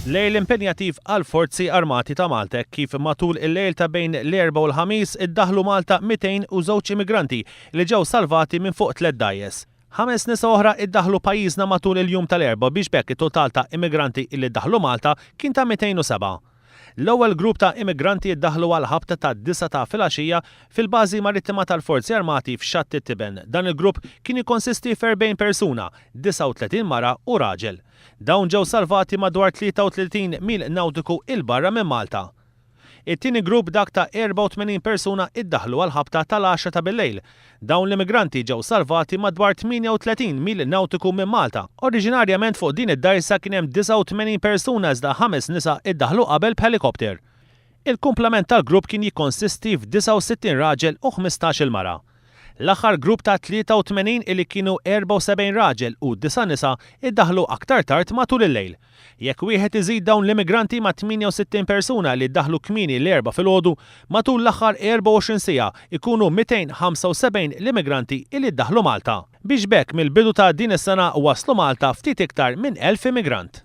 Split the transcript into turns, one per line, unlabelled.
Lejl impenjattiv għall-Forzi Armati ta' Malta hekk kif matul il-lejl ta' bejn l-Erbgħa u l-Ħamis iddaħħlu Malta 202 immigranti li ġew salvati minn fuq tlett dgħajjes. Ħames nisa oħra iddaħħlu pajjiżna matul il-jum tal-Erbgħa biex b'hekk it-total ta' immigranti li ddaħħlu Malta kien ta' 207. L-ewwel grupp ta' immigranti ddaħħlu għall-ħabta tad-disgħa ta' filgħaxija fil-bażi marittima tal-Forzi Armati f'Xatt it-Tiben. Dan il-grupp kien jikkonsisti f'erbgħin persuna, 39 mara u raġel. Dawn ġew salvati madwar 33 mil nawtiku 'il barra minn Malta. It-tieni grupp dak ta' 84 persuna iddaħħlu għall-ħabta tal-għaxra ta' billejl. Dawn l-immigranti ġew salvati madwar 38 mil nawtiku minn Malta. Oriġinarjament fuq din id-dgħajsa kien hemm 89 persuna iżda ħames nisa iddaħħlu qabel b'ħelikopter. Il-kumplament tal-grupp kien jikkonsisti f'69 raġel u ħmistax-il mara. L-aħħar grupp ta' 83 illi kienu 74 raġel u disa' nisa iddaħħlu aktar tard matul il-lejl. Jekk wieħed iżid dawn l-immigranti mat-68 persuna li ddaħħlu kmieni l-Erbgħa filgħodu, matul l-aħħar 24 siegħa jkunu 275 l-immigranti illi ddaħħlu Malta. Biex b'hekk mill-bidu ta' din is-sena waslu Malta ftit iktar minn 1,000 immigrant.